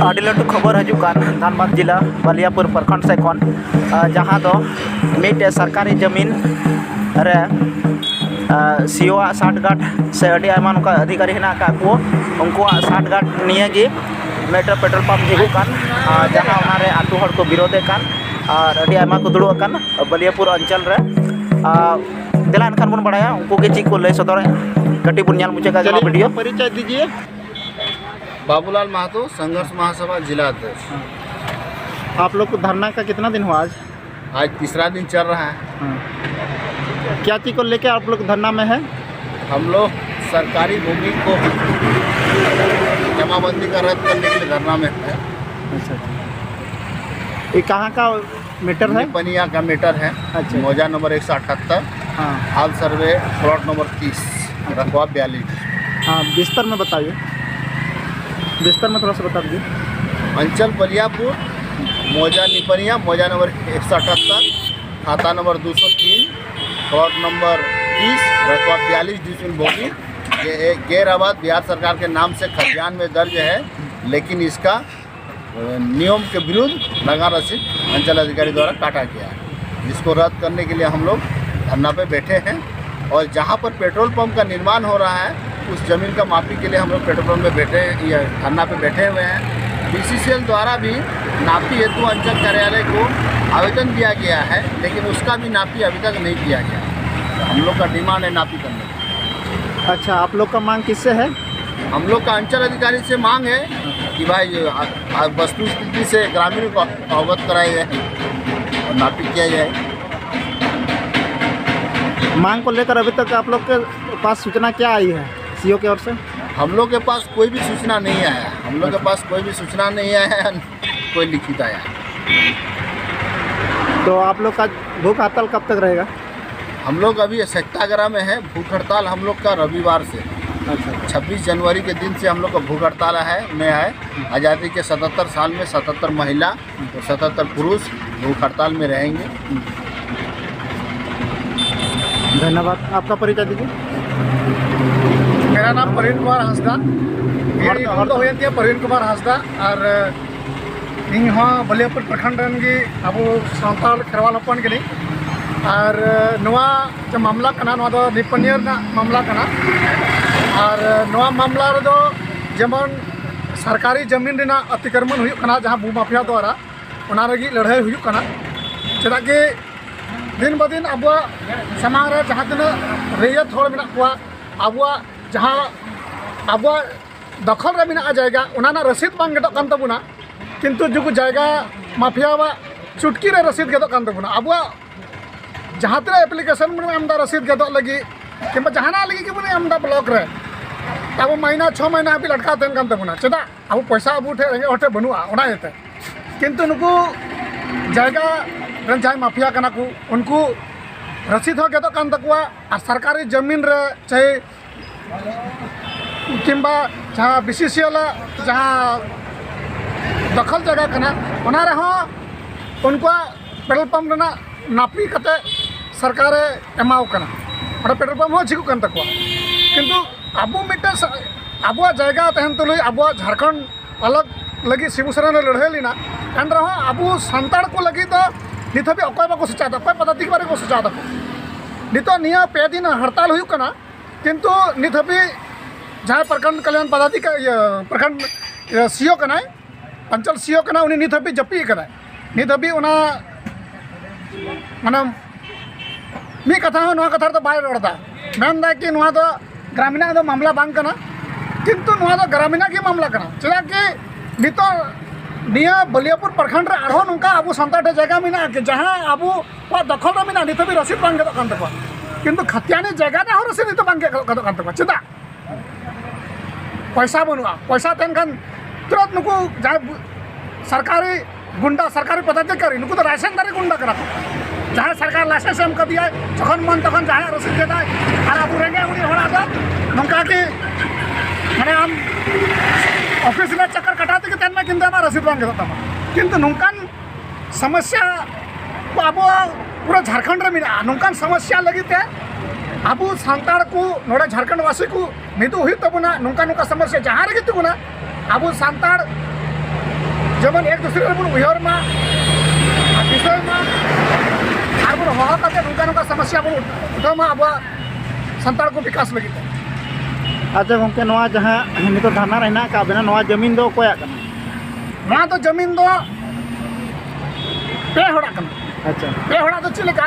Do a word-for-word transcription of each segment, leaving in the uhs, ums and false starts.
ᱟᱹᱰᱤ ᱞᱟᱹᱴᱩ ᱠᱷᱚᱵᱚᱨ ᱦᱤᱡᱩᱜ ᱠᱟᱱ ᱫᱷᱟᱱᱵᱟᱫᱽ ᱡᱮᱞᱟ ᱵᱟᱞᱤᱭᱟᱯᱩᱨ ᱯᱨᱚᱠᱷᱚᱸᱰ ᱥᱮᱫ ᱠᱷᱚᱱ, ᱟᱨ ᱡᱟᱦᱟᱸ ᱫᱚ ᱢᱤᱫᱴᱮᱡ ᱥᱚᱨᱠᱟᱨᱤ ᱡᱟᱹᱢᱤᱱ ᱨᱮ ᱟᱨ ᱥᱤᱭᱳᱣᱟᱜ ᱥᱟᱴᱜᱟᱨᱰ ᱥᱮ ᱟᱹᱰᱤ ᱟᱭᱢᱟ ᱱᱚᱝᱠᱟ ᱚᱫᱷᱤᱠᱟᱨᱤ ᱦᱮᱱᱟᱜ ᱟᱠᱟᱫ ᱠᱚ, ᱩᱱᱠᱩᱣᱟᱜ ᱥᱟᱴᱜᱟᱨᱰ ᱱᱤᱭᱟᱹ ᱜᱮ ᱢᱤᱫᱴᱮᱱ ᱯᱮᱴᱨᱳᱞ ᱯᱟᱢᱯ ᱡᱷᱤᱡᱚᱜ ᱠᱟᱱ, ᱟᱨ ᱡᱟᱦᱟᱸ ᱚᱱᱟ ᱨᱮ ᱟᱹᱛᱩ ᱦᱚᱲ ᱠᱚ ᱵᱤᱨᱳᱫᱷᱮᱫ ᱠᱟᱱ ᱟᱨ ᱟᱹᱰᱤ ᱟᱭᱢᱟ ᱠᱚ ᱫᱩᱲᱩᱵ ᱟᱠᱟᱱ ᱵᱟᱹᱞᱤᱭᱟᱹᱯᱩᱨ ᱚᱧᱪᱚᱞ ᱨᱮ᱾ ᱟᱨ ᱫᱮᱞᱟ ᱮᱱᱠᱷᱟᱱ ᱵᱚᱱ ᱵᱟᱲᱟᱭᱟ ᱩᱱᱠᱩ ᱜᱮ ᱪᱮᱫ ᱠᱚ ᱞᱟᱹᱭ ᱥᱚᱫᱚᱨᱮᱫ, ᱠᱟᱹᱴᱤᱡ ᱵᱚᱱ ᱧᱮᱞ ᱢᱩᱪᱟᱹᱫ ᱠᱟᱜ ᱜᱮ ᱱᱚᱣᱟ ᱪᱟᱞᱤᱭᱮ, ᱵᱷᱤᱰᱤᱭᱳ᱾ परिचय दीजिए। बाबूलाल महतो, संघर्ष महासभा जिला अध्यक्ष। आप लोग को धरना का कितना दिन हुआ आज? आज तीसरा दिन चल रहा है। हाँ। क्या चीज़ को लेके आप लोग धरना में है? हम लोग सरकारी भूमि को जमाबंदी का रद्द करने के लिए धरना में है। अच्छा, अच्छा। ये कहाँ का मैटर है? निपनिया का मैटर है। अच्छा। मौजा नंबर एक सौ अठहत्तर, हाँ। हाल सर्वे प्लॉट नंबर तीस, अच्छा। रकबा बयालीस। हाँ, विस्तार में बताइए, विस्तार में थोड़ा सा बता दीजिए। अंचल बलियापुर, मौजा निपनिया, मौजा नंबर एक सौ अठहत्तर, खाता नंबर दो सौ तीन, प्लॉट नंबर तीस, रकबा बयालीस डिसमिल भूमि। ये एक गैर आबाद बिहार सरकार के नाम से खतियान में दर्ज है, लेकिन इसका नियम के विरुद्ध नगर रसीद अंचल अधिकारी द्वारा काटा गया है, जिसको रद्द करने के लिए हम लोग धरना पे बैठे हैं। और जहाँ पर पेट्रोल पंप का निर्माण हो रहा है, उस जमीन का मापी के लिए हम लोग पेट्रोल पंप में बैठे हैं, ये धरना पे बैठे हुए हैं। बीसीसीएल द्वारा भी नापी हेतु अंचल कार्यालय को आवेदन दिया गया है, लेकिन उसका भी नापी अभी तक नहीं किया गया। तो हम लोग का डिमांड है नापी करने की। अच्छा, आप लोग का मांग किससे है? हम लोग का अंचल अधिकारी से मांग है कि भाई, आ, आ, वस्तु स्थिति से ग्रामीणों को अवगत कराया जाए और नापी किया जाए। मांग को लेकर अभी तक आप लोग के पास सूचना क्या आई है सीओ की ओर से? हम लोग के पास कोई भी सूचना नहीं आया है। हम लोग के पास कोई भी सूचना नहीं आया है, कोई लिखित आया है। तो आप लोग का भूख हड़ताल कब तक रहेगा? हम लोग अभी सत्याग्रह में है। भूख हड़ताल हम लोग का रविवार से, अच्छा। छब्बीस जनवरी के दिन से हम लोग का भूख हड़ताल है, में है। आज़ादी के सतहत्तर साल में सतहत्तर महिला और सतहत्तर पुरुष भूख हड़ताल में रहेंगे। धन्यवाद। आपका परिचय दीजिए। मेरा नाम प्रवीण कुमार हंसदा। ᱤᱧᱟᱹᱜ ᱧᱩᱛᱩᱢ ᱫᱚ ᱦᱩᱭᱮᱱ ᱛᱤᱧᱟᱹ ᱯᱨᱚᱵᱤᱱ ᱠᱩᱢᱟᱨ ᱦᱟᱸᱥᱫᱟ᱾ ᱟᱨ ᱤᱧ ᱦᱚᱸ ᱵᱟᱹᱞᱤᱭᱟᱹᱯᱩᱨ ᱯᱨᱚᱠᱷᱚᱸᱰ ᱨᱮᱱ ᱜᱮ ᱟᱵᱚ ᱥᱟᱱᱛᱟᱲ ᱠᱷᱮᱨᱣᱟᱞ ᱦᱚᱯᱚᱱ ᱠᱟᱹᱱᱟᱹᱧ᱾ ᱟᱨ ᱱᱚᱣᱟ ᱡᱮ ᱢᱟᱢᱞᱟ ᱠᱟᱱᱟ, ᱱᱚᱣᱟ ᱫᱚ ᱱᱤᱯᱟᱹᱱᱤᱭᱟᱹ ᱨᱮᱱᱟᱜ ᱢᱟᱢᱞᱟ ᱠᱟᱱᱟ᱾ ᱟᱨ ᱱᱚᱣᱟ ᱢᱟᱢᱞᱟ ᱨᱮᱫᱚ ᱡᱮᱢᱚᱱ ᱥᱚᱨᱠᱟᱨᱤ ᱡᱟᱢᱤᱱ ᱨᱮᱱᱟᱜ ᱚᱛᱤᱠᱨᱚᱢᱚᱱ ᱦᱩᱭᱩᱜ ᱠᱟᱱᱟ, ᱡᱟᱦᱟᱸ ᱵᱷᱩ ᱢᱟᱯᱷᱤᱭᱟ ᱫᱚᱣᱟᱨᱟ, ᱚᱱᱟ ᱞᱟᱹᱜᱤᱫ ᱞᱟᱹᱲᱦᱟᱹᱭ ᱦᱩᱭᱩᱜ ᱠᱟᱱᱟ᱾ ᱪᱮᱫᱟᱜ ᱠᱤ ᱫᱤᱱ ᱵᱟ ᱫᱤᱱ ᱟᱵᱚᱣᱟᱜ ᱥᱟᱢᱟᱝ ᱨᱮ ᱡᱟᱦᱟᱸ ᱛᱤᱱᱟᱹᱜ ᱨᱮᱭᱟᱛ ᱦᱚᱲ ᱢᱮᱱᱟᱜ ᱠᱚᱣᱟ, ᱟᱵᱚᱣᱟᱜ ᱡᱟᱦᱟᱸ ᱟᱵᱚᱣᱟᱜ ᱫᱚᱠᱷᱚᱞ ᱨᱮ ᱢᱮᱱᱟᱜᱼᱟ ᱡᱟᱭᱜᱟ, ᱚᱱᱟ ᱨᱮᱱᱟᱜ ᱨᱚᱥᱤᱫ ᱵᱟᱝ ᱜᱮᱫᱚᱜ ᱠᱟᱱ ᱛᱟᱵᱚᱱᱟ, ᱠᱤᱱᱛᱩ ᱡᱩᱜᱩ ᱡᱟᱭᱜᱟ ᱢᱟᱯᱷᱤᱭᱟᱣᱟᱜ ᱪᱩᱴᱠᱤ ᱨᱮ ᱨᱚᱥᱤᱫ ᱜᱮᱫᱚᱜ ᱠᱟᱱ ᱛᱟᱵᱚᱱᱟ᱾ ᱟᱵᱚᱣᱟᱜ ᱡᱟᱦᱟᱸ ᱛᱤᱱᱟᱹᱜ ᱮᱯᱞᱤᱠᱮᱥᱚᱱ ᱵᱚᱱ ᱮᱢ ᱮᱫᱟ ᱨᱚᱥᱤᱫ ᱜᱮᱫᱚᱜ ᱞᱟᱹᱜᱤᱫ, ᱠᱤᱝᱵᱟ ᱡᱟᱦᱟᱱᱟᱜ ᱞᱟᱹᱜᱤᱫ ᱜᱮᱵᱚᱱ ᱮᱢ ᱮᱫᱟ ᱵᱞᱚᱠ ᱨᱮ, ᱟᱵᱚ ᱢᱟᱹᱦᱱᱟᱹ ᱪᱷᱚ ᱢᱟᱹᱦᱱᱟᱹ ᱦᱟᱹᱵᱤᱡ ᱞᱟᱴᱠᱟᱣ ᱛᱟᱦᱮᱱ ᱠᱟᱱ ᱛᱟᱵᱚᱱᱟ᱾ ᱪᱮᱫᱟᱜ? ᱟᱵᱚ ᱯᱚᱭᱥᱟ ᱟᱵᱚ ᱴᱷᱮᱱ, ᱨᱮᱸᱜᱮᱡ ᱦᱚᱲ ᱴᱷᱮᱱ ᱵᱟᱹᱱᱩᱜᱼᱟ, ᱚᱱᱟ ᱤᱭᱟᱹᱛᱮ᱾ ᱠᱤᱱᱛᱩ ᱱᱩᱠᱩ ᱡᱟᱭᱜᱟ ᱨᱮᱱ ᱡᱟᱦᱟᱸᱭ ᱢᱟᱯᱷᱤᱭᱟ ᱠᱟᱱᱟ ᱠᱚ, ᱩᱱᱠᱩ ᱨᱚᱥᱤᱫ ᱦᱚᱸ ᱜᱮᱫᱚᱜ ᱠᱟᱱ ᱛᱟᱠᱚᱣᱟ, ᱟᱨ ᱥᱚᱨᱠᱟᱨᱤ ᱡᱟᱹᱢᱤᱱ ᱨᱮ ᱪᱟᱹᱭ ᱠᱤᱝᱵᱟ ᱡᱟᱦᱟᱸ ᱵᱤᱥᱤᱥᱤᱮᱞ ᱟᱜ ᱡᱟᱦᱟᱸ ᱫᱚᱠᱷᱚᱞ ᱡᱟᱭᱜᱟ ᱠᱟᱱᱟ, ᱚᱱᱟ ᱨᱮᱦᱚᱸ ᱩᱱᱠᱩᱣᱟᱜ ᱯᱮᱴᱨᱳᱞ ᱯᱟᱢᱯ ᱨᱮᱱᱟᱜ ᱱᱟᱹᱯᱤ ᱠᱟᱛᱮ ᱥᱚᱨᱠᱟᱨᱮ ᱮᱢᱟᱣ ᱠᱟᱱᱟ᱾ ᱚᱸᱰᱮ ᱯᱮᱴᱨᱳᱞ ᱯᱟᱢᱯ ᱦᱚᱸ ᱡᱷᱤᱡᱚᱜ ᱠᱟᱱ ᱛᱟᱠᱚᱣᱟ᱾ ᱠᱤᱱᱛᱩ ᱟᱵᱚ ᱢᱤᱫᱴᱮᱱ ᱥᱟ-, ᱟᱵᱚᱣᱟᱜ ᱡᱟᱭᱜᱟ ᱛᱟᱦᱮᱱ ᱛᱩᱞᱩᱡ, ᱟᱵᱚᱣᱟᱜ ᱡᱷᱟᱲᱠᱷᱚᱸᱰ ᱟᱞᱟᱜᱽ ᱞᱟᱹᱜᱤᱫ ᱥᱤᱵᱩ ᱥᱚᱨᱮᱱ ᱮ ᱞᱟᱹᱲᱦᱟᱹᱭ ᱞᱮᱱᱟ, ᱮᱱ ᱨᱮᱦᱚᱸ ᱟᱵᱚ ᱥᱟᱱᱛᱟᱲ ᱠᱚ ᱞᱟᱹᱜᱤᱫ ᱫᱚ ᱱᱤᱛ ᱦᱟᱹᱵᱤᱡ ᱚᱠᱚᱭ ᱵᱟᱠᱚ ᱥᱚᱪᱟᱭᱮᱫᱟ, ᱚᱠᱚᱭ ᱯᱚᱫᱟᱫᱷᱤᱠᱟᱨᱤ ᱠᱚ ᱥᱚᱪᱟᱭᱮᱫᱟ ᱠᱚ᱾ ᱱᱤᱛᱚᱜ ᱱᱤᱭᱟᱹ ᱯᱮ ᱫᱤᱱ ᱦᱟᱲᱛᱟᱞ ᱦᱩᱭᱩᱜ ᱠᱟᱱᱟ, ᱠᱤᱱᱛᱩ ᱱᱤᱛ ᱦᱟᱹᱵᱤᱡ ᱡᱟᱦᱟᱸᱭ ᱯᱨᱚᱠᱷᱚᱸᱰ ᱠᱚᱞᱭᱟᱱ ᱯᱚᱫᱟᱫᱷᱤᱠᱟᱨᱤ, ᱤᱭᱟᱹ, ᱯᱨᱚᱠᱷᱚᱸᱰ, ᱤᱭᱟᱹ, ᱥᱤ ᱳ ᱠᱟᱱᱟᱭ, ᱚᱧᱪᱚᱞ ᱥᱤ ᱳ ᱠᱟᱱᱟᱭ, ᱩᱱᱤ ᱱᱤᱛ ᱦᱟᱹᱵᱤᱡ ᱡᱟᱹᱯᱤᱫ ᱠᱟᱱᱟᱭ᱾ ᱱᱤᱛ ᱦᱟᱹᱵᱤᱡ ᱚᱱᱟ, ᱢᱟᱱᱮ, ᱢᱤᱫ ᱠᱟᱛᱷᱟ ᱦᱚᱸ ᱱᱚᱣᱟ ᱠᱟᱛᱷᱟ ᱨᱮᱫᱚ ᱵᱟᱭ ᱨᱚᱲ ᱮᱫᱟ᱾ ᱢᱮᱱᱫᱟᱭ ᱠᱤ ᱱᱚᱣᱟ ᱫᱚ ᱜᱨᱟᱢᱤᱱᱟᱜ ᱫᱚ ᱢᱟᱢᱞᱟ ᱵᱟᱝ ᱠᱟᱱᱟ, ᱠᱤᱱᱛᱩ ᱱᱚᱣᱟ ᱫᱚ ᱜᱨᱟᱢᱤᱱᱟᱜ ᱜᱮ ᱢᱟᱢᱞᱟ ᱠᱟᱱᱟ᱾ ᱪᱮᱫᱟᱜ ᱠᱤ ᱱᱤᱛᱚᱜ ᱱᱤᱭᱟᱹ ᱵᱟᱹᱞᱤᱭᱟᱹᱯᱩᱨ ᱯᱨᱚᱠᱷᱚᱸᱰ ᱨᱮ ᱟᱨᱦᱚᱸ ᱱᱚᱝᱠᱟ ᱟᱵᱚ ᱥᱟᱱᱛᱟᱲ ᱴᱷᱮᱱ ᱡᱟᱭᱜᱟ ᱢᱮᱱᱟᱜᱼᱟ ᱠᱤ ᱡᱟᱦᱟᱸ ᱟᱵᱚᱣᱟᱜ ᱫᱚᱠᱷᱚᱞ ᱨᱮ ᱢᱮᱱᱟᱜᱼᱟ, ᱱᱤᱛ ᱦᱟᱹᱵᱤᱡ ᱨᱚᱥᱤᱫ ᱵᱟᱝ ᱜᱮᱫᱚᱜ ᱠᱟᱱ ᱛᱟᱠᱚᱣᱟ, ᱠᱤᱱᱛᱩ ᱠᱷᱟᱛᱤᱭᱟᱱᱤ ᱡᱟᱭᱜᱟ ᱨᱮᱱᱟᱜ ᱦᱚᱸ ᱨᱚᱥᱤᱫ ᱱᱤᱛᱚᱜ ᱵᱟᱝ ᱜᱮᱫᱚᱜ ᱠᱟᱱ ᱛᱟᱠᱚᱣᱟ᱾ ᱪᱮᱫᱟᱜ? ᱯᱚᱭᱥᱟ ᱵᱟᱹᱱᱩᱜᱼᱟ᱾ ᱯᱚᱭᱥᱟ ᱛᱟᱦᱮᱱ ᱠᱷᱟᱱ ᱛᱩᱨᱟᱹᱛ ᱱᱩᱠᱩ ᱡᱟᱦᱟᱸᱭ ᱵᱩ-, ᱥᱚᱨᱠᱟᱨᱤ ᱜᱩᱱᱰᱟ, ᱥᱚᱨᱠᱟᱨᱤ ᱯᱚᱫᱟᱫᱷᱤᱠᱟᱨᱤ, ᱱᱩᱠᱩ ᱫᱚ ᱞᱟᱭᱥᱮᱱᱥ ᱫᱟᱨᱤ ᱜᱩᱱᱰᱟ ᱠᱟᱱᱟ ᱠᱚ᱾ ᱡᱟᱦᱟᱸᱭ ᱥᱚᱨᱠᱟᱨ ᱞᱟᱭᱥᱮᱱᱥ ᱮᱢ ᱠᱟᱫᱮᱭᱟᱭ, ᱡᱚᱠᱷᱚᱱ ᱢᱚᱱ ᱛᱚᱠᱷᱚᱱ ᱡᱟᱦᱟᱸᱭᱟᱜ ᱨᱚᱥᱤᱫ ᱜᱮᱫᱟᱭ᱾ ᱟᱨ ᱟᱵᱚ ᱨᱮᱸᱜᱮᱡ ᱩᱱᱤ ᱦᱚᱲᱟᱜ ᱫᱚ ᱱᱚᱝᱠᱟ ᱜᱮ, ᱢᱟᱱᱮ, ᱟᱢ ᱚᱯᱷᱤᱥ ᱨᱮ ᱪᱟᱠᱟᱨ ᱠᱟᱴᱟᱣ ᱛᱮᱜᱮ ᱛᱟᱦᱮᱱ ᱢᱮ, ᱠᱤᱱᱛᱩ ᱟᱢᱟᱜ ᱨᱚᱥᱤᱫ ᱵᱟᱝ ᱜᱮᱫᱚᱜ ᱛᱟᱢᱟ᱾ ᱠᱤᱱᱛᱩ ᱱᱚᱝᱠᱟᱱ ᱥᱚᱢᱚᱥᱥᱟ ᱠᱚ ᱟᱵᱚ ᱯᱩᱨᱟᱹ ᱡᱷᱟᱲᱠᱷᱚᱸᱰ ᱨᱮ ᱢᱮᱱᱟᱜᱼᱟ᱾ ᱱᱚᱝᱠᱟᱱ ᱥᱚᱢᱚᱥᱥᱟ ᱞᱟᱹᱜᱤᱫ ᱛᱮ ᱟᱵᱚ ᱥᱟᱱᱛᱟᱲ ᱠᱚ, ᱱᱚᱰᱮ ᱡᱷᱟᱲᱠᱷᱚᱸᱰ ᱵᱟᱥᱤ ᱠᱚ ᱢᱤᱫᱚᱜ ᱦᱩᱭᱩᱜ ᱛᱟᱵᱚᱱᱟ᱾ ᱱᱚᱝᱠᱟ ᱱᱚᱝᱠᱟ ᱥᱚᱢᱚᱥᱥᱟ ᱡᱟᱦᱟᱸ ᱨᱮᱜᱮ ᱛᱤᱸᱜᱩᱱᱟ, ᱟᱵᱚ ᱥᱟᱱᱛᱟᱲ ᱡᱮᱢᱚᱱ ᱮᱠ ᱫᱩᱥᱨᱮ ᱨᱮᱵᱚᱱ ᱩᱭᱦᱟᱹᱨ ᱢᱟ, ᱟᱨ ᱫᱤᱥᱟᱹᱭ ᱢᱟ, ᱟᱨ ᱵᱚᱱ ᱦᱚᱦᱚ ᱠᱟᱛᱮ ᱱᱚᱝᱠᱟ ᱱᱚᱝᱠᱟ ᱥᱚᱢᱚᱥᱥᱟ ᱵᱚᱱ ᱩᱴᱷᱟᱹᱣ ᱢᱟ ᱟᱵᱚᱣᱟᱜ ᱥᱟᱱᱛᱟᱲ ᱠᱚ ᱵᱤᱠᱟᱥ ᱞᱟᱹᱜᱤᱫ ᱛᱮ᱾ ᱟᱪᱪᱷᱟ ᱜᱚᱢᱠᱮ, ᱱᱚᱣᱟ ᱡᱟᱦᱟᱸ ᱱᱤᱛᱚᱜ ᱫᱷᱟᱨᱱᱟ ᱨᱮ ᱦᱮᱱᱟᱜ ᱟᱠᱟᱫ ᱵᱮᱱᱟ, ᱱᱚᱣᱟ ᱡᱟᱹᱢᱤᱱ ᱫᱚ ᱚᱠᱚᱭᱟᱜ ᱠᱟᱱᱟ? ᱱᱚᱣᱟ ᱫᱚ ᱡᱟᱹᱢᱤᱱ ᱫᱚ ᱯᱮ ᱦᱚᱲᱟᱜ ᱠᱟᱱᱟ᱾ ᱟᱪᱪᱷᱟ᱾ ᱯᱮ ᱦᱚᱲᱟᱜ ᱫᱚ ᱪᱮᱫ ᱞᱮᱠᱟ?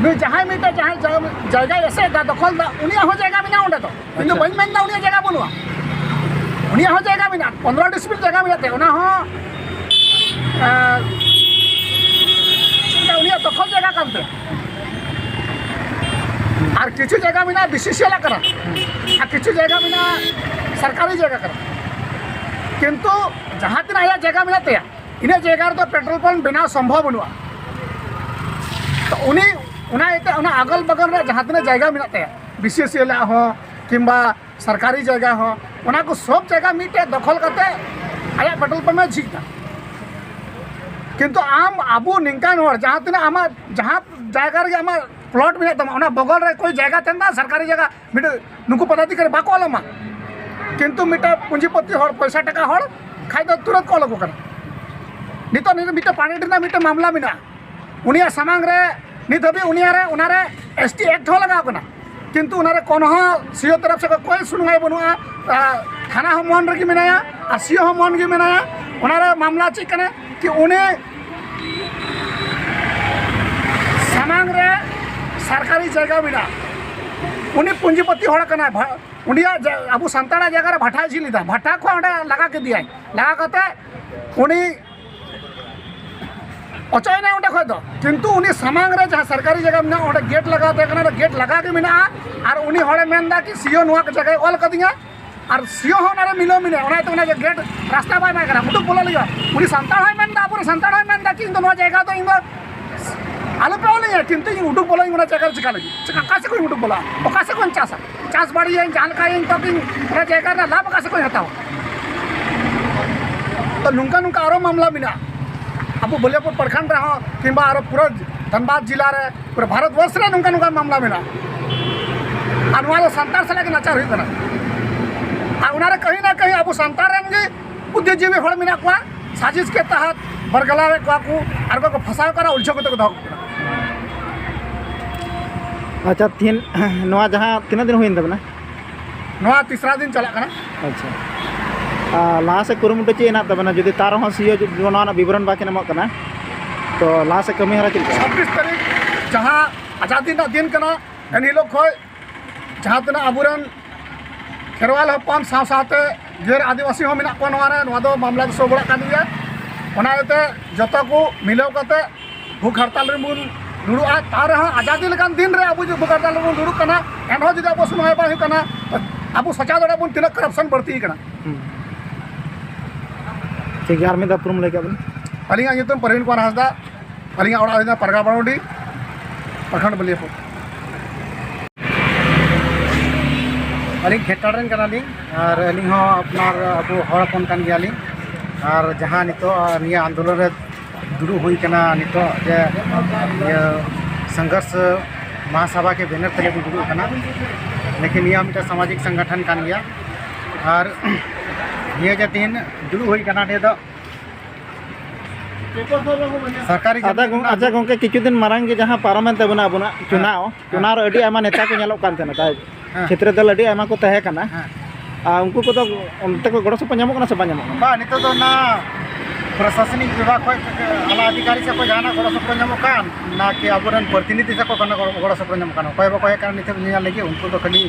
ᱱᱩᱭ ᱡᱟᱦᱟᱸᱭ ᱢᱤᱫᱴᱮᱱ ᱡᱟᱦᱟᱸᱭ ᱡᱟ-, ᱡᱟᱭᱜᱟᱭ ᱮᱥᱮᱫ ᱮᱫᱟ, ᱫᱚᱠᱷᱚᱞ ᱮᱫᱟ, ᱩᱱᱤᱭᱟᱜ ᱦᱚᱸ ᱡᱟᱭᱜᱟ ᱢᱮᱱᱟᱜᱼᱟ ᱚᱸᱰᱮ ᱫᱚ᱾ ᱤᱧ ᱫᱚ ᱟᱪᱪᱷᱟ᱾ ᱵᱟᱹᱧ ᱢᱮᱱᱫᱟ ᱩᱱᱤᱭᱟᱜ ᱡᱟᱭᱜᱟ ᱵᱟᱹᱱᱩᱜᱼᱟ, ᱩᱱᱤᱭᱟᱜ ᱦᱚᱸ ᱡᱟᱭᱜᱟ ᱢᱮᱱᱟᱜᱼᱟ, ᱯᱚᱱᱨᱚ ᱰᱤᱥᱢᱤᱞ ᱡᱟᱭᱜᱟ ᱢᱮᱱᱟᱜ ᱛᱟᱭᱟ, ᱚᱱᱟ ᱦᱚᱸ, ᱮᱸ, ᱪᱮᱫ ᱞᱮᱠᱟ ᱩᱱᱤᱭᱟᱜ ᱫᱚᱠᱷᱚᱞ ᱡᱟᱭᱜᱟ ᱠᱟᱱ ᱛᱟᱭᱟ᱾ ᱟᱨ ᱠᱤᱪᱷᱩ ᱡᱟᱭᱜᱟ ᱢᱮᱱᱟᱜᱼᱟ ᱵᱤᱥᱤᱥᱤᱮᱞ ᱟᱜ ᱠᱟᱱᱟ, ᱟᱨ ᱠᱤᱪᱷᱩ ᱡᱟᱭᱜᱟ ᱢᱮᱱᱟᱜᱼᱟ ᱥᱚᱨᱠᱟᱨᱤ ᱡᱟᱭᱜᱟ ᱠᱟᱱᱟ, ᱠᱤᱱᱛᱩ ᱡᱟᱦᱟᱸ ᱛᱤᱱᱟᱹᱜ ᱟᱭᱟᱜ ᱡᱟᱭᱜᱟ ᱢᱮᱱᱟᱜ ᱛᱟᱭᱟ, ᱤᱱᱟᱹ ᱡᱟᱭᱜᱟ ᱨᱮᱫᱚ ᱯᱮᱴᱨᱳᱞ ᱯᱟᱢᱯ ᱵᱮᱱᱟᱣ ᱥᱚᱢᱵᱷᱚᱵ ᱵᱟᱹᱱᱩᱜᱼᱟ᱾ ᱛᱚ ᱩᱱᱤ ᱚᱱᱟ ᱤᱭᱟᱹᱛᱮ ᱚᱱᱟ ᱟᱜᱚᱞ ᱵᱟᱜᱚᱞ ᱨᱮ ᱡᱟᱦᱟᱸ ᱛᱤᱱᱟᱹᱜ ᱡᱟᱭᱜᱟ ᱢᱮᱱᱟᱜ ᱛᱟᱭᱟ, ᱵᱤᱥᱤᱥᱤᱮᱞ ᱟᱜ ᱦᱚᱸ ᱠᱤᱝᱵᱟ ᱥᱚᱨᱠᱟᱨᱤ ᱡᱟᱭᱜᱟ ᱦᱚᱸ, ᱚᱱᱟ ᱠᱚ ᱥᱚᱵ ᱡᱟᱭᱜᱟ ᱢᱤᱫᱴᱮᱡ ᱫᱚᱠᱷᱚᱞ ᱠᱟᱛᱮ ᱟᱭᱟᱜ ᱯᱮᱴᱨᱳᱞ ᱯᱟᱢᱯ ᱮ ᱡᱷᱤᱡ ᱮᱫᱟ᱾ ᱠᱤᱱᱛᱩ ᱟᱢ, ᱟᱵᱚ ᱱᱤᱝᱠᱟᱱ ᱦᱚᱲ, ᱡᱟᱦᱟᱸ ᱛᱤᱱᱟᱹᱜ ᱟᱢᱟᱜ ᱡᱟᱦᱟᱸ ᱡᱟᱭᱜᱟ ᱨᱮᱜᱮ ᱟᱢᱟᱜ ᱯᱞᱚᱴ ᱢᱮᱱᱟᱜ ᱛᱟᱢᱟ, ᱚᱱᱟ ᱵᱚᱜᱚᱞ ᱨᱮ ᱠᱳᱭ ᱡᱟᱭᱜᱟ ᱛᱟᱦᱮᱱ ᱛᱟᱢᱟ ᱥᱚᱨᱠᱟᱨᱤ ᱡᱟᱭᱜᱟ, ᱢᱤᱫᱴᱮᱡ ᱱᱩᱠᱩ ᱯᱚᱫᱟᱫᱷᱤᱠᱟᱨᱤ ᱵᱟᱠᱚ ᱚᱞ ᱟᱢᱟ, ᱠᱤᱱᱛᱩ ᱢᱤᱫᱴᱮᱡ ᱯᱩᱸᱡᱤᱯᱚᱛᱤ ᱦᱚᱲ, ᱯᱚᱭᱥᱟ ᱴᱟᱠᱟ ᱦᱚᱲ ᱠᱷᱟᱡ ᱫᱚ ᱛᱩᱨᱟᱹᱛ ᱠᱚ ᱚᱞ ᱟᱠᱚ ᱠᱟᱱᱟ᱾ ᱱᱤᱛᱚᱜ ᱱᱤᱭᱟᱹ ᱢᱤᱫᱴᱮᱡ ᱯᱟᱱᱤᱴ ᱨᱮᱱᱟᱜ ᱢᱤᱫᱴᱮᱡ ᱢᱟᱢᱞᱟ ᱢᱮᱱᱟᱜᱼᱟ, ᱩᱱᱤᱭᱟᱜ ᱥᱟᱢᱟᱝ ᱨᱮ ᱱᱤᱛ ᱦᱟᱹᱵᱤᱡ ᱩᱱᱤᱭᱟᱜ ᱨᱮ, ᱚᱱᱟᱨᱮ ᱮᱥ ᱴᱤ ᱮᱠᱴ ᱦᱚᱸ ᱞᱟᱜᱟᱣ ᱠᱟᱱᱟ, ᱠᱤᱱᱛᱩ ᱚᱱᱟᱨᱮ ᱠᱳᱱᱳ ᱦᱚᱸ ᱥᱤᱭᱳ ᱛᱚᱨᱚᱯ ᱥᱮᱫ ᱠᱷᱚᱱ ᱠᱳᱭ ᱥᱩᱱᱣᱟᱭ ᱵᱟᱹᱱᱩᱜᱼᱟ᱾ ᱟᱨ ᱛᱷᱟᱱᱟ ᱦᱚᱸ ᱢᱚᱱ ᱨᱮᱜᱮ ᱢᱮᱱᱟᱭᱟ ᱟᱨ ᱥᱤᱭᱳ ᱦᱚᱸ ᱢᱚᱱ ᱜᱮ ᱢᱮᱱᱟᱭᱟ᱾ ᱚᱱᱟᱨᱮ ᱢᱟᱢᱞᱟ ᱪᱮᱫ ᱠᱟᱱᱟ ᱠᱤ ᱩᱱᱤ ᱥᱟᱢᱟᱝ ᱨᱮ ᱥᱚᱨᱠᱟᱨᱤ ᱡᱟᱭᱜᱟ ᱢᱮᱱᱟᱜᱼᱟ, ᱩᱱᱤ ᱯᱩᱸᱡᱤᱯᱚᱛᱤ ᱦᱚᱲ ᱠᱟᱱᱟᱭ, ᱵᱷᱟ-, ᱩᱱᱤᱭᱟᱜ ᱡᱟ-, ᱟᱵᱚ ᱥᱟᱱᱛᱟᱲᱟᱜ ᱡᱟᱭᱜᱟ ᱨᱮ ᱵᱷᱟᱴᱟᱭ ᱡᱷᱤᱡ ᱞᱮᱫᱟ, ᱵᱷᱟᱴᱟ ᱠᱷᱚᱱ ᱚᱸᱰᱮ ᱞᱟᱜᱟ ᱠᱮᱫᱮᱭᱟᱭ, ᱞᱟᱜᱟ ᱠᱟᱛᱮ ᱩᱱᱤ ᱚᱪᱚᱜ ᱮᱱᱟᱭ ᱚᱸᱰᱮ ᱠᱷᱚᱱ ᱫᱚ, ᱠᱤᱱᱛᱩ ᱩᱱᱤ ᱥᱟᱢᱟᱝ ᱨᱮ ᱡᱟᱦᱟᱸ ᱥᱚᱨᱠᱟᱨᱤ ᱡᱟᱭᱜᱟ ᱢᱮᱱᱟᱜᱼᱟ, ᱚᱸᱰᱮ ᱜᱮᱴ ᱞᱟᱜᱟᱣ ᱛᱟᱦᱮᱸ ᱠᱟᱱᱟ, ᱚᱸᱰᱮ ᱜᱮᱴ ᱞᱟᱜᱟᱣ ᱜᱮ ᱢᱮᱱᱟᱜᱼᱟ᱾ ᱟᱨ ᱩᱱᱤ ᱦᱚᱲᱮ ᱢᱮᱱᱫᱟ ᱠᱤ ᱥᱤᱭᱳ ᱱᱚᱣᱟ ᱡᱟᱭᱜᱟᱭ ᱚᱞ ᱠᱟᱫᱤᱧᱟ, ᱟᱨ ᱥᱤᱭᱳ ᱦᱚᱸ ᱚᱱᱟᱨᱮ ᱢᱤᱞᱟᱹᱣ ᱢᱮᱱᱟᱭᱟ, ᱚᱱᱟ ᱤᱭᱟᱹᱛᱮ ᱚᱱᱟ ᱜᱮᱴ ᱨᱟᱥᱛᱟ ᱵᱟᱭ ᱮᱢᱟᱭ ᱠᱟᱱᱟ, ᱩᱰᱩᱠ ᱵᱚᱞᱚ ᱞᱟᱹᱜᱤᱫ᱾ ᱩᱱᱤ ᱥᱟᱱᱛᱟᱲ ᱦᱚᱸᱭ ᱢᱮᱱᱫᱟ, ᱟᱵᱚᱨᱮᱱ ᱥᱟᱱᱛᱟᱲ ᱦᱚᱸᱭ ᱢᱮᱱᱫᱟ ᱠᱤ ᱤᱧ ᱫᱚ ᱱᱚᱣᱟ ᱡᱟᱭᱜᱟ ᱫᱚ, ᱤᱧ ᱫᱚ ᱟᱞᱚᱯᱮ ᱚᱞᱤᱧᱟ, ᱠᱤᱱᱛᱩ ᱤᱧ ᱩᱰᱩᱠ ᱵᱚᱞᱚᱜ ᱤᱧ ᱚᱱᱟ ᱡᱟᱭᱜᱟ ᱨᱮ᱾ ᱪᱮᱠᱟ ᱞᱟᱹᱜᱤᱫ? ᱪᱮᱠᱟ, ᱚᱠᱟ ᱥᱮᱫ ᱠᱷᱚᱱ ᱤᱧ ᱩᱰᱩᱠ ᱵᱚᱞᱚᱜᱼᱟ? ᱚᱠᱟ ᱥᱮᱫ ᱠᱷᱚᱱ ᱪᱟᱥᱟ? ᱪᱟᱥ ᱵᱟᱲᱤᱭᱟᱹᱧ, ᱡᱟᱦᱟᱸ ᱞᱮᱠᱟᱭᱟᱹᱧ, ᱛᱚ ᱤᱧ ᱚᱱᱟ ᱡᱟᱭᱜᱟ ᱨᱮᱱᱟᱜ ᱞᱟᱵᱷ ᱚᱠᱟ ᱥᱮᱫ ᱠᱷᱚᱱ ᱤᱧ ᱦᱟᱛᱟᱣᱟ? ᱛᱚ ᱱᱚᱝᱠᱟ ᱱᱚᱝᱠᱟ ᱟᱨᱚ ᱢᱟᱢᱞᱟ ᱢᱮᱱᱟᱜᱼᱟ ᱟᱵᱚ ᱵᱟᱞᱤᱭᱟᱯᱩᱨ ᱯᱨᱚᱠᱷᱚᱸᱰ ᱨᱮᱦᱚᱸ, ᱠᱤᱝᱵᱟ ᱟᱨᱚ ᱯᱩᱨᱟᱹ ᱫᱷᱟᱱᱵᱟᱫᱽ ᱡᱮᱞᱟ ᱨᱮ, ᱯᱩᱨᱟᱹ ᱵᱷᱟᱨᱚᱛ ᱵᱚᱨᱥ ᱨᱮ ᱱᱚᱝᱠᱟ ᱱᱚᱝᱠᱟ ᱢᱟᱢᱞᱟ ᱢᱮᱱᱟᱜᱼᱟ᱾ ᱟᱨ ᱱᱚᱣᱟ ᱫᱚ ᱥᱟᱱᱛᱟᱲ ᱥᱟᱞᱟᱜ ᱜᱮ ᱱᱟᱪᱟᱨ ᱦᱩᱭᱩᱜ ᱠᱟᱱᱟ᱾ ᱟᱨ ᱚᱱᱟᱨᱮ ᱠᱟᱹᱦᱤ ᱱᱟ ᱠᱟᱹᱦᱤ ᱟᱵᱚ ᱥᱟᱱᱛᱟᱲ ᱨᱮᱱ ᱜᱮ ᱵᱩᱫᱽᱫᱷᱤᱡᱤᱵᱤ ᱦᱚᱲ ᱢᱮᱱᱟᱜ ᱠᱚᱣᱟ, ᱥᱟᱡᱤᱥ ᱠᱮ ᱛᱟᱦᱟᱛ ᱵᱟᱨᱜᱟᱞᱟᱣᱮᱫ ᱠᱚᱣᱟ ᱠᱚ ᱟᱨ ᱠᱚ ᱯᱷᱟᱸᱥᱟᱣ ᱠᱟᱱᱟ, ᱩᱞᱡᱷᱟᱹᱣ ᱠᱟᱛᱮ ᱠᱚ ᱫᱚᱦᱚ ᱠᱟᱜ ᱠᱟᱱᱟ᱾ ᱟᱪᱪᱷᱟ, ᱛᱤᱦᱤᱧ ᱱᱚᱣᱟ ᱡᱟᱦᱟᱸ ᱛᱤᱱᱟᱹᱜ ᱫᱤᱱ ᱦᱩᱭᱮᱱ ᱛᱟᱵᱮᱱᱟ? ᱱᱚᱣᱟ ᱛᱤᱥᱨᱟ ᱫᱤᱱ ᱪᱟᱞᱟᱜ ᱠᱟᱱᱟ᱾ ᱟᱪᱪᱷᱟ, ᱟᱨ ᱞᱟᱦᱟ ᱥᱮᱫ ᱠᱩᱨᱩᱢᱩᱴᱩ ᱪᱮᱫ ᱦᱮᱱᱟᱜ ᱛᱟᱵᱮᱱᱟ? ᱡᱩᱫᱤ ᱛᱟᱨ ᱨᱮᱦᱚᱸ ᱥᱤᱭᱳ ᱡᱩᱫᱤ ᱱᱚᱣᱟ ᱨᱮᱱᱟᱜ ᱵᱤᱵᱚᱨᱚᱱ ᱵᱟᱹᱠᱤᱱ ᱮᱢᱚᱜ ᱠᱟᱱᱟ, ᱛᱚ ᱞᱟᱦᱟ ᱥᱮᱫ ᱠᱟᱹᱢᱤ ᱦᱚᱨᱟ ᱪᱮᱫ ᱞᱮᱠᱟ? ᱪᱷᱟᱵᱵᱤᱥ ᱛᱟᱹᱨᱤᱠᱷ ᱡᱟᱦᱟᱸ ᱟᱡᱟᱫᱤ ᱨᱮᱱᱟᱜ ᱫᱤᱱ ᱠᱟᱱᱟ, ᱮᱱ ᱦᱤᱞᱳᱜ ᱠᱷᱚᱱ ᱡᱟᱦᱟᱸ ᱛᱤᱱᱟᱹᱜ ᱟᱵᱚᱨᱮᱱ ᱠᱷᱮᱨᱣᱟᱞ ᱦᱚᱯᱚᱱ ᱥᱟᱶ ᱥᱟᱶᱛᱮ ᱜᱮᱨ ᱟᱹᱫᱤᱵᱟᱹᱥᱤ ᱦᱚᱸ ᱢᱮᱱᱟᱜ ᱠᱚᱣᱟ ᱱᱚᱣᱟ ᱨᱮ, ᱱᱚᱣᱟ ᱫᱚ ᱢᱟᱢᱞᱟ ᱫᱚ ᱥᱳ ᱵᱟᱲᱟᱜ ᱠᱟᱱ ᱜᱮᱭᱟ᱾ ᱚᱱᱟ ᱤᱭᱟᱹᱛᱮ ᱡᱚᱛᱚ ᱠᱚ ᱢᱤᱞᱟᱹᱣ ᱠᱟᱛᱮ ᱵᱷᱩᱠ ᱦᱟᱲᱛᱟᱞ ᱨᱮᱵᱚᱱ ᱫᱩᱲᱩᱵᱼᱟ᱾ ᱛᱟᱣ ᱨᱮᱦᱚᱸ ᱟᱡᱟᱫᱤ ᱞᱮᱠᱟᱱ ᱫᱤᱱ ᱨᱮ ᱟᱵᱚ ᱡᱩᱫᱤ ᱵᱷᱩᱠ ᱦᱟᱲᱛᱟᱞ ᱨᱮᱵᱚᱱ ᱫᱩᱲᱩᱵ ᱠᱟᱱᱟ, ᱮᱱᱦᱚᱸ ᱡᱩᱫᱤ ᱟᱵᱚ ᱥᱩᱱᱩᱢ ᱵᱟᱭ ᱦᱩᱭᱩᱜ ᱠᱟᱱᱟ, ᱛᱚ ᱟᱵᱚ ᱥᱚᱪᱟᱣ ᱫᱟᱲᱮᱭᱟᱜ ᱵᱚᱱ ᱛᱤᱱᱟᱹᱜ ᱠᱚᱨᱟᱯᱥᱚᱱ ᱵᱟᱹᱲᱛᱤ ᱠᱟᱱᱟ᱾ ᱦᱩᱸ᱾ ᱴᱷᱤᱠ ᱜᱮᱭᱟ, ᱟᱨ ᱢᱤᱫ ᱫᱷᱟᱣ ᱩᱯᱨᱩᱢ ᱞᱟᱹᱭ ᱠᱮᱫ ᱵᱮᱱ᱾ ᱟᱹᱞᱤᱧᱟᱜ ᱧᱩᱛᱩᱢ ᱯᱨᱚᱵᱤᱱ ᱠᱩᱢᱟᱨ ᱦᱟᱸᱥᱫᱟ, ᱟᱹᱞᱤᱧᱟᱜ ᱚᱲᱟᱜ ᱦᱩᱭᱩᱜ ᱠᱟᱱᱟ ᱯᱟᱨᱜᱟ ᱵᱟᱲᱩᱰᱤ, ᱯᱨᱚᱠᱷᱚᱸᱰ ᱵᱟᱹᱞᱤᱭᱟᱹᱯᱩᱨ᱾ ᱟᱹᱞᱤᱧ ᱠᱷᱮᱛᱟᱲ ᱨᱮᱱ ᱠᱟᱱᱟᱞᱤᱧ ᱟᱨ ᱟᱹᱞᱤᱧ ᱦᱚᱸ ᱟᱯᱱᱟᱨ ᱟᱵᱚ ᱦᱚᱲ ᱦᱚᱯᱚᱱ ᱠᱟᱱ ᱜᱮᱭᱟᱞᱤᱧ᱾ ᱟᱨ ᱡᱟᱦᱟᱸ ᱱᱤᱛᱚᱜ ᱱᱤᱭᱟᱹ ᱟᱱᱫᱳᱞᱚᱱ ᱨᱮ ᱫᱩᱲᱩᱵ ᱦᱩᱭ ᱠᱟᱱᱟ, ᱱᱤᱛᱚᱜ ᱡᱮ ᱤᱭᱟᱹ ᱥᱚᱝᱜᱷᱚᱨᱥ ᱢᱟᱦᱟᱥᱟᱵᱷᱟ ᱠᱮ ᱵᱮᱱᱟᱨ ᱛᱮᱞᱮ ᱵᱚᱱ ᱫᱩᱲᱩᱵ ᱠᱟᱱᱟ, ᱞᱮᱠᱤᱱ ᱱᱤᱭᱟᱹ ᱢᱤᱫᱴᱮᱱ ᱥᱟᱢᱟᱡᱤᱠ ᱥᱚᱝᱜᱚᱴᱷᱚᱱ ᱠᱟᱱ ᱜᱮᱭᱟ᱾ ᱟᱨ ᱱᱤᱭᱟᱹ ᱡᱮ ᱛᱮᱦᱮᱧ ᱫᱩᱲᱩᱵ ᱦᱩᱭ ᱠᱟᱱᱟ, ᱱᱤᱭᱟᱹ ᱫᱚ ᱥᱚᱨᱠᱟᱨᱤ ᱟᱪᱪᱷᱟ ᱡᱟᱹᱢᱤᱱ ᱜᱚᱝ-, ᱨᱮᱱᱟᱜ ᱟᱪᱪᱷᱟ ᱜᱚᱝᱠᱮ, ᱠᱤᱪᱷᱩ ᱫᱤᱱ ᱢᱟᱲᱟᱝ ᱜᱮ ᱡᱟᱦᱟᱸ ᱯᱟᱨᱚᱢᱮᱱ ᱛᱟᱵᱚᱱᱟ ᱟᱵᱚᱱᱟᱜ ᱦᱮᱸ, ᱪᱩᱱᱟᱣ, ᱦᱮᱸ᱾ ᱪᱩᱱᱟᱣ ᱨᱮ ᱟᱹᱰᱤ ᱟᱭᱢᱟ ᱱᱮᱛᱟ ᱠᱚ ᱧᱮᱞᱚᱜ ᱠᱟᱱ ᱛᱟᱦᱮᱱᱟ, ᱛᱟᱦᱮᱸ ᱦᱮᱸ᱾ ᱪᱷᱮᱛᱨᱚ ᱫᱚᱞ ᱟᱹᱰᱤ ᱟᱭᱢᱟ ᱠᱚ ᱛᱟᱦᱮᱸ ᱠᱟᱱᱟ᱾ ᱦᱮᱸ᱾ ᱟᱨ ᱩᱱᱠᱩ ᱠᱚᱫᱚ ᱚᱱᱛᱮ ᱠᱚ ᱜᱚᱲᱚ ᱥᱚᱯᱚᱦᱚᱫ ᱧᱟᱢᱚᱜ ᱠᱟᱱᱟ ᱥᱮ ᱵᱟᱝ ᱧᱟᱢᱚᱜ ᱠᱟᱱᱟ? ᱵᱟᱝ, ᱱᱤᱛᱚᱜ ᱫᱚ ᱚᱱᱟ ᱯᱨᱚᱥᱟᱥᱚᱱᱤᱠ ᱵᱤᱵᱷᱟᱜᱽ ᱠᱷᱚᱱ ᱟᱞᱟ ᱚᱫᱷᱤᱠᱟᱨᱤ ᱥᱮᱫ ᱠᱷᱚᱱ ᱡᱟᱦᱟᱱᱟᱜ ᱜᱚᱲᱚ ᱥᱚᱯᱚᱦᱚᱫ ᱧᱟᱢᱚᱜ ᱠᱟᱱ, ᱱᱟ ᱠᱤ ᱟᱵᱚᱨᱮᱱ ᱯᱨᱚᱛᱤᱱᱤᱫᱷᱤ ᱥᱮᱫ ᱠᱷᱚᱱ ᱠᱳᱱᱳ ᱜᱚᱲᱚ, ᱜᱚᱲᱚ ᱥᱚᱯᱚᱦᱚᱫ ᱧᱟᱢᱚᱜ ᱠᱟᱱᱟ? ᱚᱠᱚᱭ ᱵᱟᱠᱚ ᱦᱮᱡ ᱠᱟᱱᱟ ᱱᱤᱛᱚᱜ ᱧᱮᱧᱮᱞ ᱞᱟᱹᱜᱤᱫ, ᱩᱱᱠᱩ ᱫᱚ ᱠᱷᱟᱹᱞᱤ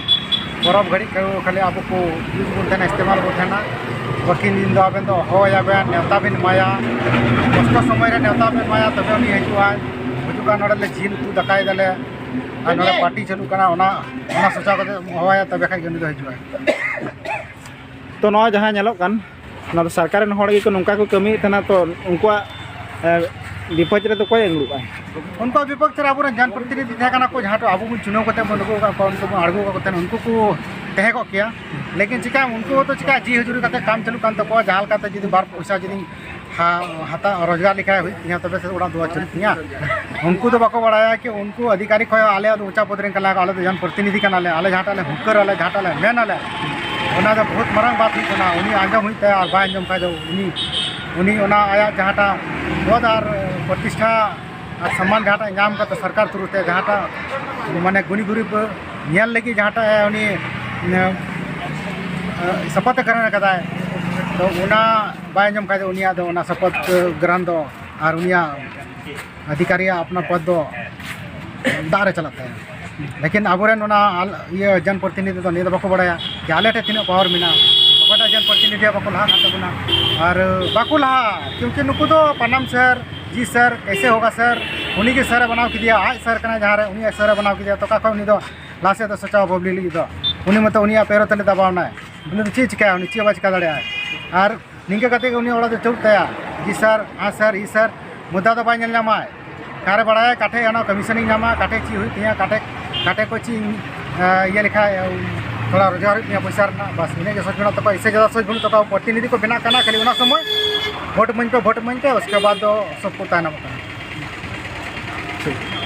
ᱯᱚᱨᱚᱵᱽ ᱜᱷᱟᱹᱲᱤᱡ ᱠᱚ ᱠᱷᱟᱹᱞᱤ ᱟᱵᱚ ᱠᱚ use ᱵᱚᱱ ᱛᱟᱦᱮᱱᱟ, ᱤᱥᱛᱮᱢᱟᱞ ᱵᱚᱱ ᱛᱟᱦᱮᱱᱟ᱾ ᱵᱟᱹᱠᱤ ᱫᱤᱱ ᱫᱚ ᱟᱵᱮᱱ ᱫᱚ ᱦᱚᱦᱚᱭᱟᱵᱮᱱ, ᱱᱮᱣᱛᱟ ᱵᱮᱱ ᱮᱢᱟᱭᱟ, ᱠᱚᱥᱴᱚ ᱥᱚᱢᱚᱭ ᱨᱮ ᱱᱮᱣᱛᱟ ᱵᱮᱱ ᱮᱢᱟᱭᱟ, ᱛᱚᱵᱮ ᱩᱱᱤ ᱦᱤᱡᱩᱜᱼᱟᱭ᱾ ᱦᱤᱡᱩᱜ ᱠᱟᱱ ᱱᱚᱰᱮ ᱞᱮ ᱡᱤᱞ ᱩᱛᱩ ᱫᱟᱠᱟᱭ ᱫᱟᱞᱮ, ᱟᱨ ᱱᱚᱰᱮ ᱯᱟᱨᱴᱤ ᱪᱟᱹᱞᱩᱜ ᱠᱟᱱᱟ, ᱚᱱᱟ, ᱚᱱᱟ ᱥᱚᱪᱟᱣ ᱠᱟᱛᱮ ᱦᱚᱦᱚᱭᱟ, ᱛᱚᱵᱮ ᱠᱷᱟᱡ ᱜᱮ ᱩᱱᱤ ᱫᱚ ᱦᱤᱡᱩᱜᱼᱟᱭ᱾ ᱛᱚ, ᱱᱚᱣᱟ ᱡᱟᱦᱟᱸ ᱧᱮᱞᱚᱜ ᱠᱟᱱ, ᱚᱱᱟ ᱫᱚ ᱥᱚᱨᱠᱟᱨ ᱨᱮᱱ ᱦᱚᱲ ᱜᱮᱠᱚ ᱱᱚᱝᱠᱟ ᱠᱚ ᱠᱟᱹᱢᱤᱭᱮᱫ ᱛᱟᱦᱮᱱᱟ, ᱛᱚ ᱩᱱᱠᱩᱣᱟᱜ, ᱮ, ᱵᱤᱯᱚᱫ ᱨᱮᱫᱚ ᱚᱠᱚᱭ ᱮᱢ ᱫᱩᱲᱩᱵᱼᱟᱭ? ᱩᱱᱠᱩᱣᱟᱜ ᱵᱤᱯᱚᱠᱷ ᱨᱮ ᱟᱵᱚᱨᱮᱱ ᱡᱚᱱ ᱯᱨᱚᱛᱤᱱᱤᱫᱷᱤ ᱛᱟᱦᱮᱸ ᱠᱟᱱᱟ ᱠᱚ, ᱡᱟᱦᱟᱸ ᱴᱷᱮᱱ ᱟᱵᱚ ᱵᱚᱱ ᱪᱩᱱᱟᱹᱣ ᱠᱟᱛᱮ ᱵᱚᱱ ᱟᱹᱜᱩ ᱟᱠᱟᱫ ᱠᱚᱣᱟ, ᱩᱱᱠᱩ ᱵᱚᱱ ᱟᱬᱜᱚ ᱟᱠᱟᱫ ᱠᱚ ᱛᱟᱦᱮᱱ, ᱩᱱᱠᱩ ᱠᱚ ᱛᱟᱦᱮᱸ ᱠᱚᱜ ᱠᱮᱭᱟ᱾ ᱞᱮᱠᱤᱱ ᱪᱤᱠᱟᱹᱭᱟᱢ, ᱩᱱᱠᱩ ᱦᱚᱸᱛᱚ ᱪᱤᱠᱟ ᱡᱤ ᱦᱟᱹᱡᱩᱨᱤ ᱠᱟᱛᱮ ᱠᱟᱢ ᱪᱟᱹᱞᱩᱜ ᱠᱟᱱ ᱛᱟᱠᱚᱣᱟ, ᱡᱟᱦᱟᱸ ᱞᱮᱠᱟᱛᱮ ᱡᱩᱫᱤ ᱵᱟᱨ ᱯᱚᱭᱥᱟ ᱡᱩᱫᱤ ᱦᱟ-, ᱦᱟᱛᱟᱣ ᱨᱳᱡᱽᱜᱟᱨ ᱞᱮᱠᱷᱟᱡ ᱦᱩᱭᱩᱜ ᱛᱤᱧᱟ, ᱛᱚᱵᱮ ᱥᱮ ᱚᱲᱟᱜ ᱫᱩᱣᱟᱹᱨ ᱪᱟᱹᱞᱩᱜ ᱛᱤᱧᱟ᱾ ᱩᱱᱠᱩ ᱫᱚ ᱵᱟᱠᱚ ᱵᱟᱲᱟᱭᱟ ᱠᱤ ᱩᱱᱠᱩ ᱚᱫᱷᱤᱠᱟᱨᱤ ᱠᱷᱚᱡ ᱟᱞᱮ ᱫᱚ ᱩᱪᱟ ᱯᱚᱫᱽ ᱨᱮᱱ ᱠᱟᱱᱟ ᱠᱚ, ᱟᱞᱮ ᱫᱚ ᱡᱚᱱ ᱯᱨᱚᱛᱤᱱᱤᱫᱷᱤ ᱠᱟᱱᱟᱞᱮ, ᱟᱞᱮ ᱡᱟᱦᱟᱸᱴᱟᱜ ᱞᱮ ᱦᱩᱠᱟᱹᱨ ᱟᱞᱮ, ᱡᱟᱦᱟᱸᱴᱟᱜ ᱞᱮ ᱢᱮᱱ ᱟᱞᱮ, ᱚᱱᱟ ᱫᱚ ᱵᱚᱦᱩᱛ ᱢᱟᱨᱟᱝ ᱵᱟᱛ ᱦᱩᱭᱩᱜ ᱠᱟᱱᱟ᱾ ᱩᱱᱤ ᱟᱸᱡᱚᱢ ᱦᱩᱭᱩᱜ ᱛᱟᱭᱟ, ᱟᱨ ᱵᱟᱭ ᱟᱸᱡᱚᱢ ᱠᱷᱟᱡ ᱫᱚ ᱩᱱᱤ, ᱩᱱᱤ ᱚᱱᱟ ᱟᱭᱟᱜ ᱡᱟᱦᱟᱸᱴᱟᱜ ᱯᱚᱫᱽ ᱟᱨ ᱯᱨᱚᱛᱤᱥᱴᱷᱟ ᱟᱨ ᱥᱚᱢᱢᱟᱱ ᱡᱟᱦᱟᱸᱴᱟᱜ ᱧᱟᱢ ᱠᱟᱛᱮ ᱥᱚᱨᱠᱟᱨ ᱛᱷᱨᱩ ᱛᱮ, ᱡᱟᱦᱟᱸᱴᱟᱜ ᱢᱟᱱᱮ ᱜᱩᱱᱤ ᱜᱩᱨᱤᱵ ᱧᱮᱞ ᱞᱟᱹᱜᱤᱫ ᱡᱟᱦᱟᱸᱴᱟᱜ ᱮ ᱩᱱᱤ, ᱮ, ᱥᱚᱯᱚᱛ ᱮ ᱜᱨᱚᱦᱚᱱ ᱠᱟᱫᱟᱭ, ᱛᱚ ᱚᱱᱟ ᱵᱟᱭ ᱟᱸᱡᱚᱢ ᱠᱷᱟᱡ ᱫᱚ ᱩᱱᱤᱭᱟᱜ ᱫᱚ ᱚᱱᱟ ᱥᱚᱯᱚᱛ ᱜᱨᱚᱦᱚᱱ ᱫᱚ ᱟᱨ ᱩᱱᱤᱭᱟᱜ ᱚᱫᱷᱤᱠᱟᱨᱤᱭᱟᱜ ᱟᱯᱱᱟ ᱯᱚᱫ ᱫᱚ ᱫᱟᱜ ᱨᱮ ᱪᱟᱞᱟᱜ ᱛᱟᱭᱟ᱾ ᱞᱮᱠᱤᱱ ᱟᱵᱚᱨᱮᱱ ᱚᱱᱟ ᱟᱞ-, ᱤᱭᱟᱹ ᱡᱚᱱ ᱯᱨᱚᱛᱤᱱᱤᱫᱷᱤ ᱫᱚ ᱱᱤᱭᱟᱹ ᱫᱚ ᱵᱟᱠᱚ ᱵᱟᱲᱟᱭᱟ ᱡᱮ ᱟᱞᱮ ᱴᱷᱮᱱ ᱛᱤᱱᱟᱹᱜ ᱯᱟᱣᱟᱨ ᱢᱮᱱᱟᱜᱼᱟ, ᱚᱠᱟᱴᱟᱜ ᱡᱚᱱ ᱯᱨᱚᱛᱤᱱᱤᱫᱷᱤ ᱵᱟᱠᱚ ᱞᱟᱦᱟᱜ ᱠᱟᱱ ᱛᱟᱵᱚᱱᱟ᱾ ᱟᱨ ᱵᱟᱠᱚ ᱞᱟᱦᱟᱜᱼᱟ, ᱠᱤᱭᱩᱠᱤ ᱱᱩᱠᱩ ᱫᱚ ᱯᱟᱱᱟᱢ ᱥᱟᱨ, ᱡᱤ ᱥᱟᱨ, ᱠᱮᱥᱮ ᱦᱳᱜᱟ ᱥᱟᱨ, ᱩᱱᱤ ᱜᱮ ᱥᱟᱨ ᱮ ᱵᱮᱱᱟᱣ ᱠᱮᱫᱮᱭᱟ, ᱟᱡ ᱥᱟᱨ ᱠᱟᱱᱟᱭ, ᱡᱟᱦᱟᱸ ᱨᱮ ᱩᱱᱤ ᱥᱟᱨ ᱮ ᱵᱮᱱᱟᱣ ᱠᱮᱫᱮᱭᱟ, ᱛᱚ ᱚᱠᱟ ᱠᱷᱚᱱ ᱩᱱᱤ ᱫᱚ ᱞᱟᱦᱟ ᱥᱮᱫ ᱫᱚ ᱥᱚᱪᱟᱣ ᱵᱟᱵᱽᱞᱤ ᱞᱟᱹᱜᱤᱫ ᱫᱚ? ᱩᱱᱤ ᱢᱟᱛᱚ ᱩᱱᱤᱭᱟᱜ ᱯᱮᱨᱚ ᱛᱟᱞᱮ ᱫᱟᱵᱟᱣ ᱱᱟᱭ, ᱩᱱᱤ ᱫᱚ ᱪᱮᱫ ᱪᱤᱠᱟᱹᱭᱟ? ᱩᱱᱤ ᱪᱮᱫ ᱦᱚᱸ ᱵᱟᱭ ᱪᱤᱠᱟ ᱫᱟᱲᱮᱭᱟᱜᱼᱟ᱾ ᱟᱨ ᱱᱤᱝᱠᱟ ᱠᱟᱛᱮ ᱜᱮ ᱩᱱᱤ ᱚᱲᱟᱜ ᱫᱚ ᱪᱟᱹᱞᱩᱜ ᱛᱟᱭᱟ, ᱡᱤ ᱥᱟᱨ, ᱦᱮᱸ ᱥᱟᱨ, ᱤ ᱥᱟᱨ, ᱢᱩᱫᱽᱫᱟ ᱫᱚ ᱵᱟᱭ ᱧᱮᱞ ᱧᱟᱢᱟᱭ᱾ ᱚᱠᱟᱨᱮ ᱵᱟᱲᱟᱭᱟ ᱚᱠᱟ ᱴᱷᱮᱡ ᱚᱱᱟ ᱠᱚᱢᱤᱥᱚᱱᱤᱧ ᱧᱟᱢᱟ, ᱚᱠᱟ ᱴᱷᱮᱡ ᱪᱮᱫ ᱦᱩᱭᱩᱜ ᱛᱤᱧᱟ, ᱚᱠᱟ ᱴᱷᱮᱡ, ᱚᱠᱟ ᱴᱷᱮᱡ ᱠᱚ ᱪᱮᱫ ᱤᱧ, ᱮ, ᱤᱭᱟᱹ ᱞᱮᱠᱷᱟᱡ, ᱮ, ᱛᱷᱚᱲᱟ ᱨᱳᱡᱽᱜᱟᱨ ᱦᱩᱭᱩᱜ ᱛᱤᱧᱟ ᱯᱚᱭᱥᱟ ᱨᱮᱱᱟᱜ, ᱵᱟᱥ ᱤᱱᱟᱹᱜ ᱜᱮ ᱥᱚᱪ ᱵᱟᱹᱱᱩᱜ ᱛᱟᱠᱚᱣᱟ᱾ ᱤᱥᱮ ᱡᱟᱫᱟ ᱥᱚᱪ ᱵᱟᱹᱱᱩᱜ ᱛᱟᱠᱚᱣᱟ, ᱯᱨᱚᱛᱤᱱᱤᱫᱷᱤ ᱠᱚ ᱵᱮᱱᱟᱜ ᱠᱟᱱᱟ ᱠᱷᱟᱹᱞᱤ ᱚᱱᱟ ᱥᱚᱢᱚᱭ ᱵᱷᱳᱴ ᱤᱢᱟᱹᱧ ᱯᱮ, ᱵᱷᱳᱴ ᱤᱢᱟᱹᱧ ᱯᱮ, ᱩᱥᱠᱮ ᱵᱟᱫᱽ ᱫᱚ ᱥᱚᱵ ᱠᱚ ᱛᱟᱭᱱᱚᱢᱚᱜ ᱠᱟᱱᱟ᱾ ᱴᱷᱤᱠ᱾